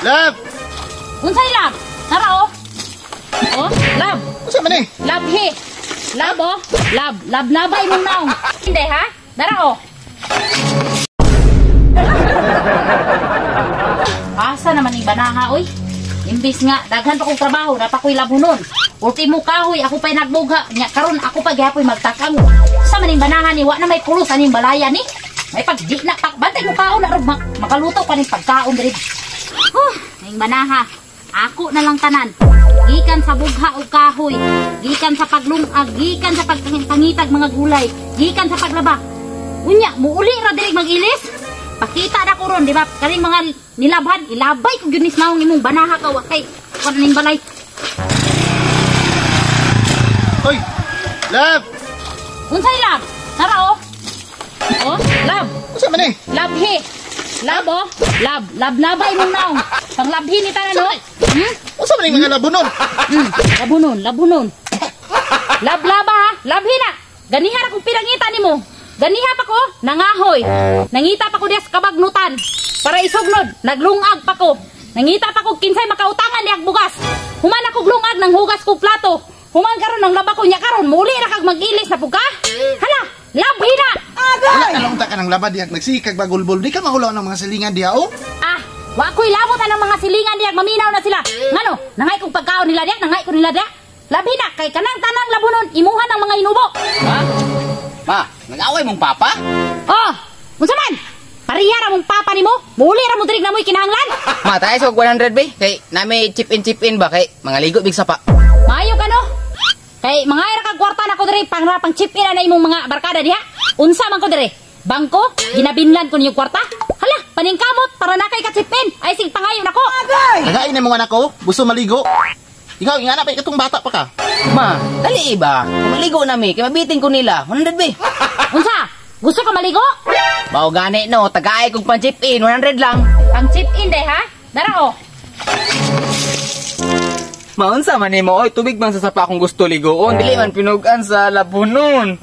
Love! Unsay love? Tara oh. Oh, love. Unsa man eh? Labhi. Lab oh. Lab, lab labay mong naong. Hindi ha? Dara oh. Asa naman ning banaha oy? Imbis nga daghan pa kong trabaho, napa ko'y labunon. Ultimo kahoy, ako pa'y nagbugha. Nya karon ako pa gihapoy magtakang. Sa maning banaha ni wa na may pulos aning balaya ni. May pag di na pak bantay mo kaon na ron makaluto pa ning pagkaon diri. Huh, ning banaha. Ako na lang tanan. Gikan sa bugha og kahoy, gikan sa paglungag, gikan sa pagpangitag mga gulay, gikan sa paglaba. Unya, muuli ra diri mag-ilis. Pakita na ko ron, di ba? Kaning mga nilabhan, ilabay ko gyud ni naong imong banaha ka wa kay kuan ning balay. Oy! Love! Unsay love? Tara oh. Oh, love. Unsa man eh? Labhi. Lab oh. Lab, lab labay mong naong. Panglabhi ni tanan oh. Hmm? Unsa man ning mga labunon? Labunon, labunon. Lablaba ha, labhi na. Ganiha ra kong pinangita nimo. Ganiha pa ko, nangahoy. Nangita pa ko diya sa kabagnutan. Para isugnod, naglungag pa ko. Nangita pa ko kinsay makautangan diyag bugas. Human ako glungag nang hugas kog plato. Human karon nang laba ko nya karon, muli ra kag mag-ilis na pug ka. Hala, labhi na. Wala na lang ta ka ng laba diha, nagsikag bagulbol. Di ka mahulaw ng mga silingan diha oh. Ah, wa ko'y labot ang mga silingan diya, maminaw na sila. Ngano, nangay kong pagkaon nila diya, nangay ko nila diya. Labi na, kay kanang tanang labunon, imuha ng mga inubo. Ha? Ma, nag-away mong papa? Oh, unsa man? Pariya ra mong papa nimo? Muli ra mo diri na mo'y kinahanglan? Ma, tayo sa 100 be. Kay nami chip in ba kay mga ligo big sapa. Maayo ka no? Kay mga ira kag kwarta nako diri pang pang chip in na imong mga barkada diha. Unsa man ko diri? Bangko, ginabinlan ko niyo kwarta. Hala, paningkamot para na kay ka chip in. Ay sig pangayo nako. Nagain na mga nako, gusto maligo. Ikaw, ingana pa katong bata pa ka. Ma, dali ba? Maligo na mi, kay mabitin ko nila. 100 be. Unsa? Gusto ka maligo? Mao gani no, tagaay kog pang chip in, 100 lang. Pang chip in de ha? Dara oh. Maunsa man nimo oy, tubig man sa sapa akong gusto ligoon. Dili man pinugan sa labunon.